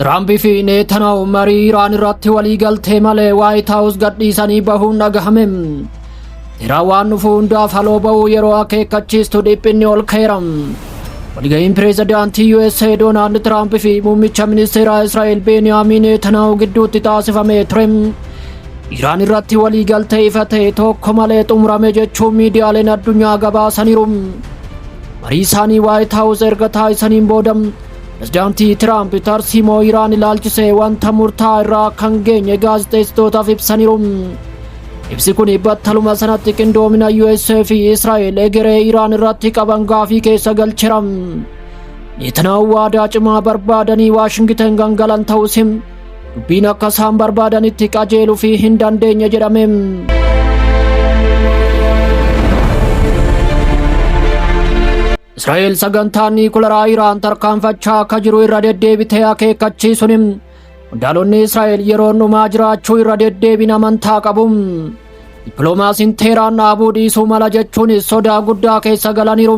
Tiraamp fi Netanyahu marii Iraan irratti walii galtee malee Waayit Haawus gadhiisanii bahuun dhagahame. Iraan waan dhufu hundaaf haloo bahuu yeroo akeekkachiistu dhiphinni ol ka'eera. Walga'iin pireezidaantii USA Doonaald Tiraamp fi muummicha ministeeraa Israa'el Beeniyaamin Netanyahu gidduutti taasifamee ture. Iraan irratti walii galtee ifa ta'e tokko malee xumurame jechuun miidiyaaleen addunyaa gabaasaniiru. Marii isaanii Waayit Haawus erga taasisaniin booda pireezidaantii Tiraamp tarsiimoo Iraan ilaalchisee wanta murtaa'aa irraa kan geenye gaazexeessitootaaf ibsaniiru. Ibsi kun battaluma sanatti qindoomina USA fi Israa'el egeree Iraan irratti qaban gaafii keessa galcheera. Netanyahu waadaa cimaa barbaadanii Waashingiten gangalan ta'us dubbiin akka isaan barbaadanitti qajeeluu fi hin dandeenye jedhame. Israa'el sagantaa niikularaa Iraan tarkaanfachaa akka jiru irra deddeebitee akeekkachiisuun qondaalonni Israa'el yeroon dhumaa jiraachuu irra deddeebiin amantaa qabu. Dippiloomaasiin Teeraan dhaabuu dhiisuu mala jechuunis sodaa guddaa keessa galaniiru.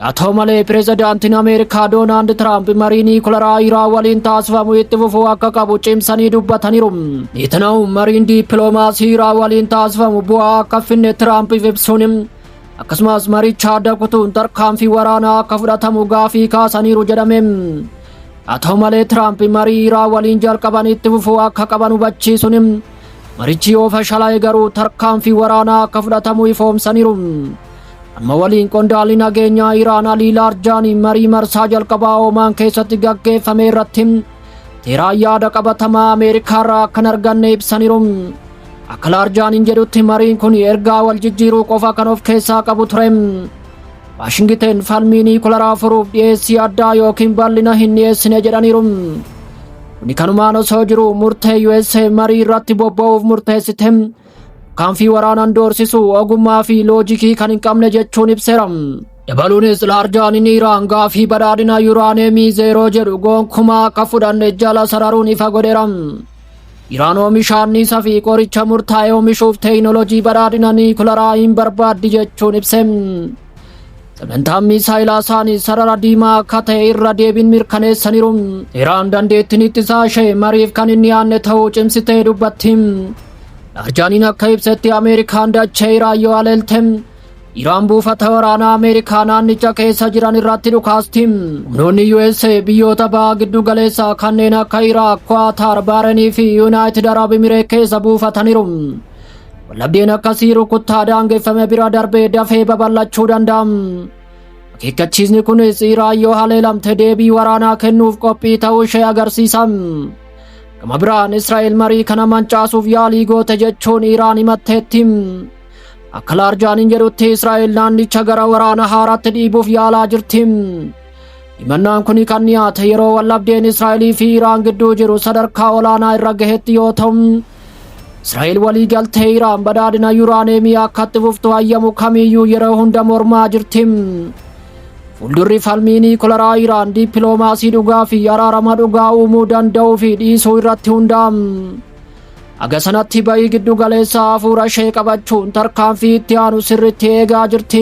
Haa ta'u malee pireezidaantiin Ameerikaa Doonaald Tiraamp marii niikularaa Iraan waliin taasifamu itti fufuu akka qabu cimsanii dubbataniiru. Netanyahu mariin dippiloomaasii Iraan waliin taasifamu bu'aa akka finne Tiraampiif ibsuun akkasumas maricha adda kutuun tarkaanfii waraanaa akka fudhatamu gaafii kaasaniiru jedhame. Haa ta'u malee Tiraamp marii Iraan waliin jalqaban itti fufuu akka qaban hubachiisuun marichi yoo fashalaa'e garuu tarkaanfii waraanaa akka fudhatamu ifoomsaniiru. Amma waliin qondaalli nageenyaa Iraan Alii Laarjaanii marii marsaa jalqabaa Oomaan keessatti gaggeeffame irratti Teeraan yaada qabatamaa Ameerikaarraa akka hin arganne ibsaniiru. Akka Laarjaaniin jedhutti mariin kun ergaa wal jijjiiruu qofa kan of keessaa qabu ture. Waashingiten falmii niikularaa furuuf dhiyeessii addaa yookiin bal'ina hin dhiyeessine jedhaniiru. Kuni kanumaan osoo jiru murtee USA marii irratti bobba'uuf murteessite. Tarkaanfii waraanaan doorsisuu ogummaa fi loojikii kan hin qabne jechuun ibseera. Dabaluunis Laarjaaniin Iraan gaafii badhaadhina yuuraaneemii zeeroo jedhu gonkumaa akka fudhanne jala sararuun ifa godheera. Iraan oomisha anniisaa fi qoricha murtaa'e oomishuuf teekinooloojii badhaadhina niikularaa hin barbaaddi jechuun ibse. Sagantaan miisaayilaa isaanii sarara diimaa akka ta'e irra deebiin mirkaneessaniiru. Iraan dandeettiin ittisaa ishee mariif kan hin dhiyaanne ta'uu cimsitee dubbatti. Laarjaaniin akka ibsetti Ameerikaan dachee Iraan yoo aleelte Iraan buufata waraanaa Ameerikaa naannicha keessa jiran irratti dhukaasti. Humnoonni USA biyyoota baha giddu galeessaa kanneen akka Iraaq, Kwaatar, Baareenii fi Yuunaayitid Arab Imireet keessa buufataniiru. Wallabdeen akkasii rukuttaa daangeffame bira darbee dafee babal'achuu danda'a. Akeekkachiisni kunis Iraan yoo haleelamte deebii waraanaa kennuuf qophii ta'uu ishee agarsiisa. Gama biraan Israa'el marii kana mancaasuuf yaalii goote jechuun Iraan himatteetti. Akka Laarjaaniin jedhutti Israa'el naannicha gara waraana haaraatti dhiibuuf yaalaa jirti. Himannaan kun kan dhiyaate yeroo wallabdeen Israa'elii fi Iraan gidduu jiru sadarkaa olaanaa irra gahetti yoo ta'u, Israa'el walii galtee Iraan badhaadhina yuuraaneemii akka itti fuftu hayyamu kamiyyuu yeroo hunda mormaa jirti. Fuuldurri falmii niikularaa Iraan dippiloomaasii dhugaa fi araarama dhugaa uumuu danda'uu fi dhiisuu irratti hundaa'a. Aga sanatti bahii giddu galeessaa hafuura ishee qabachuun tarkaanfii itti aanu sirriitti eegaa jirti.